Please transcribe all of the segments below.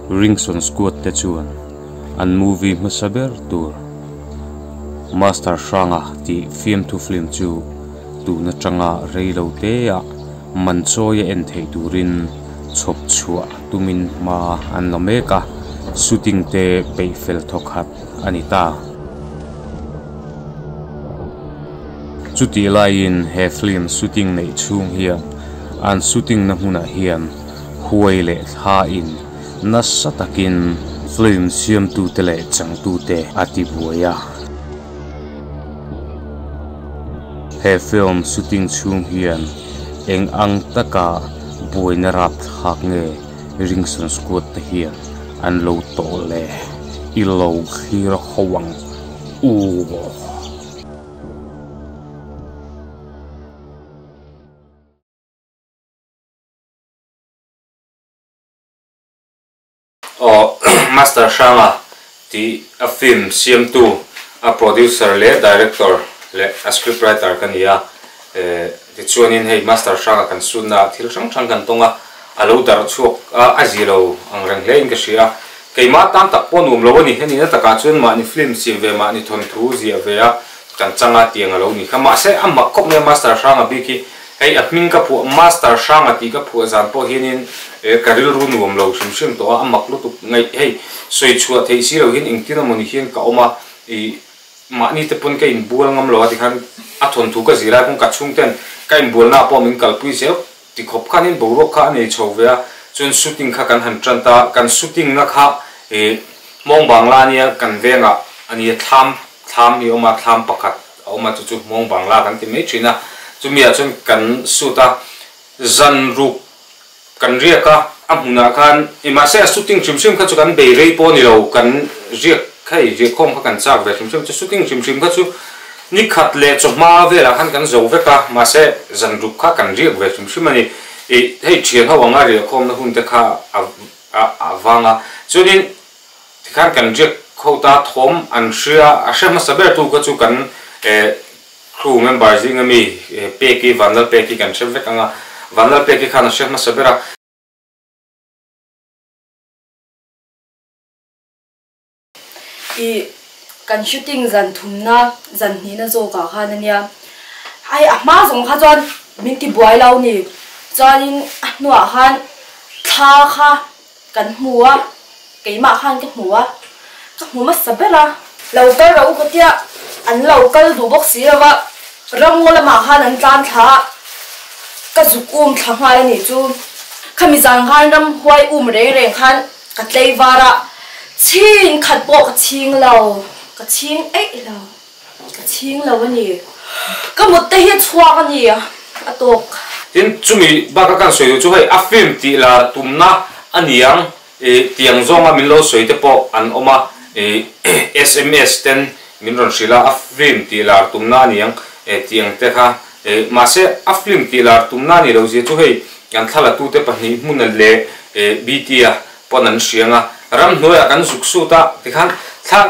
Ringson Squad te chuan an movie hmasa ber tur Master Hranga tih fiamthu film chu tun atanga rei lo te ah man chawi a en theih turin chhawp chhuah tumin hma an la mek a, shooting te peih fel thawkhat a ni ta. Chutih laiin he film shooting neih chhung hian an shooting na hmunah hian huai leh thla in nasa takin film siamtute leh changtute a ti buai a. He film shooting chhung hian eng ang taka buaina rapthlak nge Ringson Squad te hian an lo tawh le i lo thlir ho ang u. Aw Master Hranga tih a film siamtu, a producer leh director leh a script writer ka ni a. Tichuanin hei Master Hranga kan sunna ah thil hrang hrang kan tawng a, a lo darh chhuak a, a zi lo ang reng hle in ka hria a. Keimah tan tak pawh nuam lo a ni, heni na takah chuan mahni film siam ve, mahni thawnthu ziah ve a kan chang a tiang a lo ni kha. Mahse a mak khawp mai a Master Hranga bik hi. Hei a hming ka phuah Master Hranga tih ka phuah zan pawh hianin ka rilru nuam lo hrim hrim tawh a, a mak lutuk ngaih hei sawi chhuah theih si lo hian engtin emaw ni hian ka awm a, ih mahni te pawn ka inbual ngam lo a tikhan a thawnthu ka zir lai pawn ka chhungten ka inbualna ah pawh min kalpui zel ti khawp khanin boruak kha a nei chho ve a, chuan shooting kha kan han tan ta, kan shooting na kha ih Hmawng Bangla ania kan vengah ania thlam Thlam hi a awm a, thlam pakhat a awm a, chu chu Hmawng Bangla kan ti mai thin a. Chumi ah chuan kan shoot a, zan ruk kan riak a, a hmunah khan i mahse a shooting hrim hrim kha chu kan bei rei pawh a ni lo, kan riak hei riahkhawm kha kan chak ve hrim hrim chu shooting hrim hrim kha chu ni khat leh chawhma velah khan kan zo vek a, mahse zan ruk kha kan riak ve hrim hrim a ni. I hei thian ho anga riahkhawmna hun te kha a a vang a, chuanin Tikhan kan riak ho ta thawm an hria, a hre hmasa ber tu kha chu kan crew member zinga mi Peki, Vanlal Peki kan hre vek ang a, Vanlal Peki khan a hre hmasa ber a. I kan shooting zan thumna zan hnihna zawkah khan ania, ai a hma zawng kha chuan min ti buai lo ni, chuanin a hnuah khan thla kha Kan hmu a, keimah khan ka hmu a, ka hmu hmasa ber a. Lo kal rawh u ka tia, an lo kal duh bawk si lo va, ramngaw lamah khan an tlan thla a, ka zuk um thla nghal a nih chu. Khami zan khan ramhuai um reng reng khan ka tlei var a, chhin khat pawh ka chhing lo, ka chhing eih lo. Ka chhing lo a ni. Ka mut te hi a chhuak a ni a tawk. Tin, chumi baka kan sawi duh chu hei a film tih lar tumna a niang i tiang zawnga min lo sawi te pawh an awm a, i sms ten min rawn hrilh a, a film tih lar tumna a niang tiang te kha i mahse a film tih lar tumna a nih loh zia chu hei kan thlalatu te pahnih hmuna leh BT-a pawn an hriang a, ramhnuaiah kan zuk sut a, tikhan thla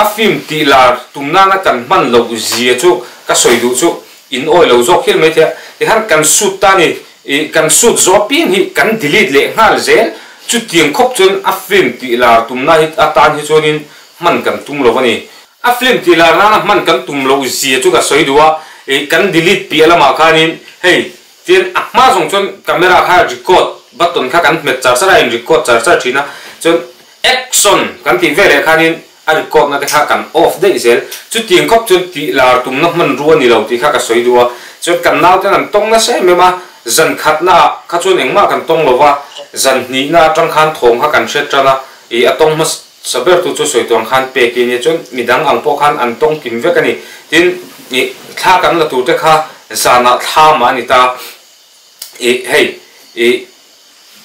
a film tih lar tum nana kan hman loh zia chu ka sawi duh chu in awi lo zawk hial mai thei a, tikhan kan sut ta ni, ih kan sut zawh apiang hi kan delete leh nghal zel, chutiang khawp chuan a film tih lar tumna hi atan hi chuanin hman kan tum lo a ni. A film tih lar nana hman kan tum loh zia chu ka sawi duh a, ih kan delete piah lamah khanin hei Tin, a hma zawng chuan camera kha record button kha kan hmet char char a, in record char char thin a, chuan action kan tih veleh khanin a record na te kha kan off daih zel. Chutiang khawp chuan tih lar tumna hmanrua a ni lo tih kha ka sawi duh a, chuan kan nauten an tawng nasa em em a, zan khatna ah kha chuan engmah kan tawng lo va, zan hnihna atang khan thawm kha kan hre tan a, ih a tawng hmasa ber tu chu sawi tuang khan pek i nia chuan midang ang pawh khan an tawng kim vek a ni. Tin, ih thla kan la tur te kha zanah thla mah a ni ta. Ih hei ih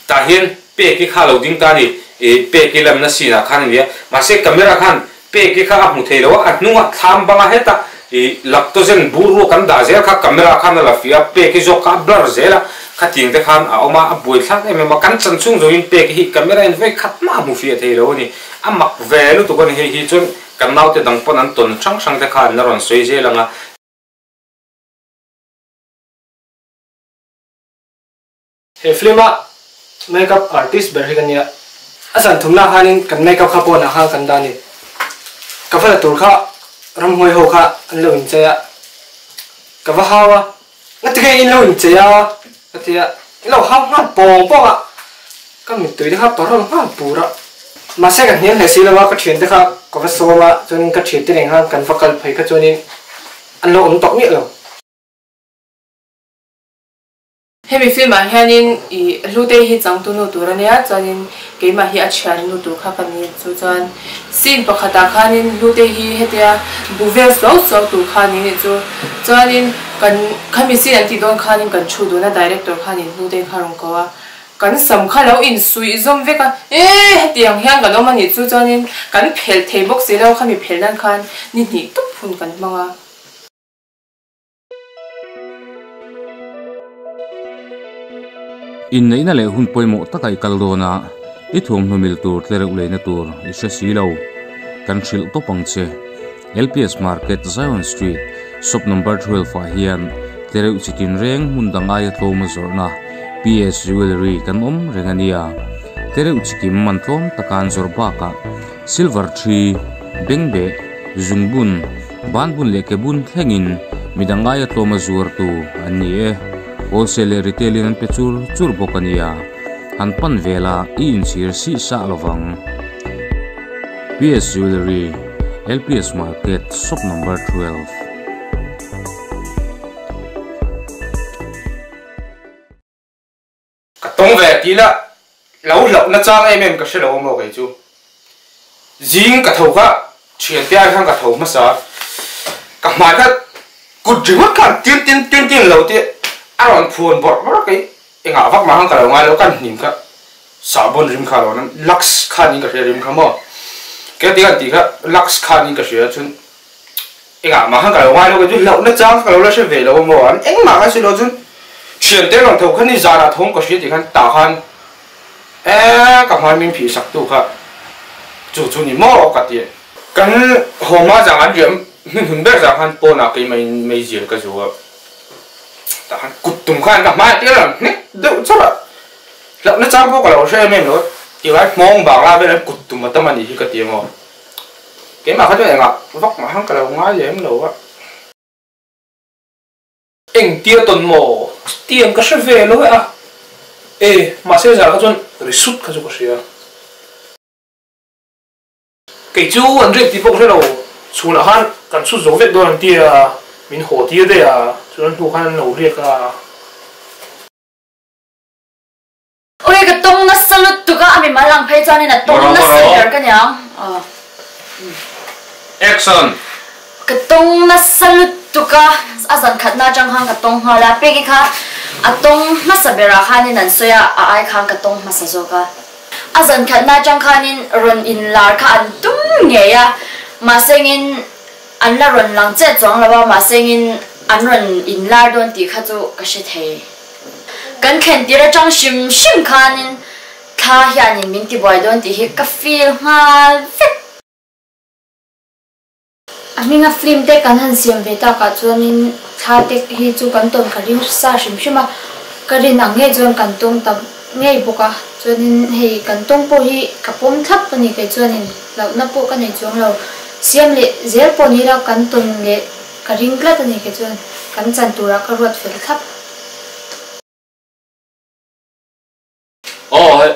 tah hian pek i kha lo ding ta a ni. Ih pek i lamna scene ah khan a ni a. Mahse camera khan pek i kha a hmu thei lo a, a hnungah thlam banga heta ih lactogen bur ruak an dah zel kha camera khan a la fiah a, pek i zawk kha a blur zel a, khatiang te khan a awm a, a buai thlak em em a. Kan chan chhung zawhin pek hi camera in vawi khat mah a hmu fiah thei lo a ni. A mak ve lutuk a ni hei hi chuan Kan naute dang pawn an tawn hrang hrang te kha an la rawn sawi zel ang a. He film a makeup artist ber hi ka nia. A zan thumna khanin kan make up kha pawnah khan kan dah a ni. Ka va la tur kha ramhuai ho kha an lo inchei a, ka va hau a, Ngatinge in lo inchei a? ka ti a, in lo hau nghal pawng pawng a, ka mittui te kha parawl nghal pur a. Mahse ka hnial hle si lo a, ka thiante kha ka va sawm a, chuanin ka thiante nen khan kan va kal phei kha chuanin an lo awm tawh miah lo. Hemi film ah hianin i Hlutei hi changtu nu tur a nia, chuanin keimah hi a thian nu tur kha ka ni chu chuan scene pakhat ah khanin Hlutei hi hetia bu vel suau suau tur kha ni nih chu chuanin kan khami scene an tih dawn khanin kan thu dun a director khanin Hlutei kha rawn ko a kan sam kha lo insuih zawm vek a eeh hetiang hian kan awm a nih chu chuanin kan phelh thei bawk si lo khami phelh nan khan ni hnih tawp hun kan hmang a. Inneihna leh hun pawimawh taka i kal dawn a, i thuamhnaw mil tur tlereuh leina tur i hre si lo. Kan hrilh tawp ang che. LPS Market, Zion Street, Shop Number 12 ah hian tlereuh chi tinreng hmun dang aia tlawma zawrhna PS Jewellery kan awm reng a nia. Tlereuh chi kim man tlawm taka an zawrh bakah silver thi, bengbeh, zungbun, Banbun leh kebun thlengin midang aia tlawma zuartu an ni e. Wholesale leh retail in an pe chur chur bawk a nia. Han pan vela i inchhir sih sah lovang. PS Jewellery, LPS Market, Shop Number 12. Ka tawng ve tih lah lo hlauh na chang em em ka hre lo amaw kei chu. Zing ka tho kha thiante ai khan ka tho hmasa a, ka hmai kha kut ringawt khan tin tin tin tin lo tih a rawn phuan bawrh bawrh a kei engah vak mah khan ka lo ngai lo kan hnim kha sahbawn rim kha a lo nan lux khan in ka hria rim kha maw kei ti khan tih kha lux khan in ka hria chun Engah mah khan ka lo ngai lo kei chu hlauh na chang ka lo la hre ve lo amaw an engmah khan si lo chuan thiante rawn tho khan ni zanah thawng ka hria tih khan tah khan eee ka hmai min phih sak tu kha chu chu ni maw ka ti. Kan haw hma zang an riah hmun ber zang khan pawnah keimah in meizial ka zu a tah khan kut tum khan ka hmai ah tir a rawn hnek deuh chauh a hlauh na chang pawh ka lo hre em em lo tilai hmawng bang la vel an kut tum a tam a nih hi ka ti amaw. Keimah kha chuan engah vak mah khan ka lo ngai lem lo a. Engtia tawn maw? Tiang ka hre ve lo e a. E, mahse zah kha chuan ri sut kha chu ka hria. Kei chu an riak tih pawh ka hre lo, chhunah khan kan chhut zo vek dawn an ti a, min haw tir daih a, chuan hnu khan an lo riak a. Ui ka tawng nasa lutuk a, a mimal ang phei chuanin a tawng nasa ber ka niang. Action! Ka tawng nasa lutuk a, a zan khatna atang khan ka tawng nghal a, Peki kha a tawng hmasa berah khanin an sawi a, a ai khan ka tawng hmasa zawk a. A zan khatna atang khanin rawn inlar kha an tum ngei a, mahsengin an la rawn lang chet chuang lo a, mahsengin an rawn inlar dawn tih kha chu ka hre thei. Kan thlen tir atang hrim hrim khanin thla hianin min tibuai dawn tih hi ka feel nghal vek. A hminga film te kan han siam ve takah chuanin thla te hi chu kan tawn ka ring sa hrim hrim a, ka rin ang ngei chuan kan tawng ta ngei bawk a, chuanin hei kan tawng pawh hi ka pawm thlap a ni kei chuanin hlauhna pawh ka nei chuang lo, siam leh zel pawh ni ila kan tawn leh ka ring tlat a ni kei chuan kan chan turah ka ruat fel thlap. Aw he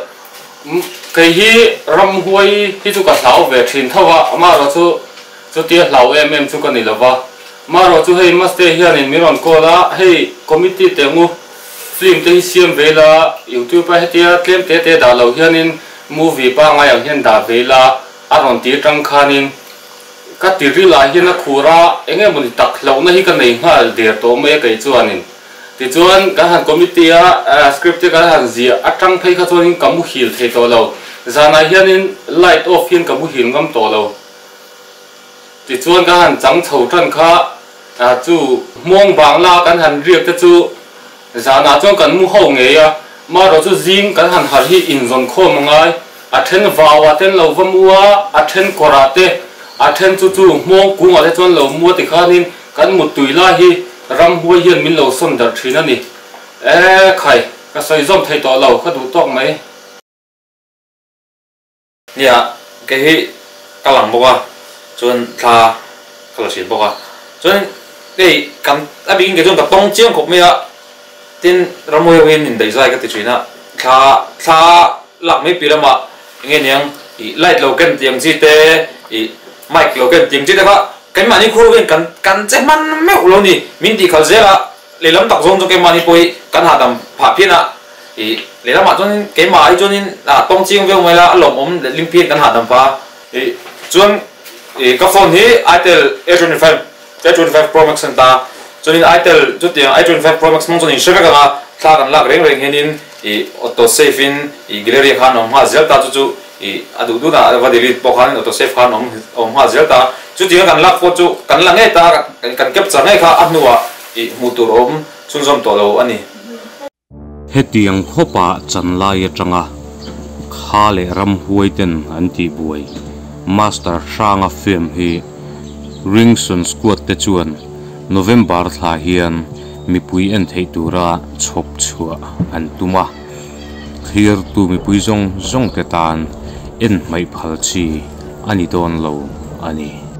kei hi ramhuai hi chu ka hlau ve thin tho a, amaherawh chu chutia hlau em em chu ka ni lova, amaherawh chu hei Maste hianin min rawn call a, hei committee te ngu film te hi siam ve ila youtube a hetia tlem te te dah lo hianin movie pangngai ang hian dah ve ila a rawn ti atang khanin ka tiril ah hian a khur a, eng emawni tak hlauhna hi ka nei nghal der tawh mai a kei chuanin. Tichuan, kan han committee a script te kan han ziah atang phei kha chuanin ka muhil thei tawh lo. Zanah hianin light off hian ka muhil ngam tawh lo. Tichuan kan han chang chho tan kha chu hmawng bangla kan han riak te chu zanah chuan kan mu ho ngei a, marawh chu zing kan han harh hi inzawn khawm a ngai. A then vauah te an lo va mu a, a then kawrah te, a then chu chu hmawng kungah te chuan lo mu a tikhanin Kan muttui lai hi ramhuai hian min lo sawn darh thin a ni. E khai, ka sawi zawm thei tawh lo, ka duh tawk mai. Nia, kei hi ka lang bawk a, chuan thla ka la hriat bawk a. Chuan hei kan a bikin kei chuan ka tawng chiang khawp mai a, tin ramhuai ho hian indaihzai ka ti thin a, thla thla lak mai piah lamah eng nge niang ih light lo ken tih ang chi te, ih mic lo ken tih ang chi te kha keimahni khur ho hian kan kan che hman meuh lo ni, min tih khalh zel a. Lehlam tak zawng chu keimahni pawh hi kan hahdam phah phian a, ih lehlamah chuanin keimah hi chuanin ah tawng chiang viau mai la a lawmawm leh ling phian kan hahdam phah a. Ih chuan ih ka phone hi Itel A 25 A 25 Pro Max a ni ta a, chuanin Itel chutiang A 25 Pro Max hmang chuan in hre vek ang a, thla kan lak reng reng hianin ih auto save in ih gallery khan a awm nghal zel ta chu chu ih a duh duhna va delete pawh khanin auto save khan a awm a awm nghal zel ta a, chutianga kan lak pawh chu kan la ngei ta a kan capture ngei kha a hnuah Ih hmuh tur awm chhunzawm tawh lo a ni. Hetiang khawpah chanlai atanga kha leh ramhuai ten an tihbuai Master Hranga film hi Ringson Squad te chuan November thla hian mipui en theih tura chhawp chhuah an tum a, thlirtu mipui zawng zawng te tan en hmaih phal chi a ni dawn lo a ni.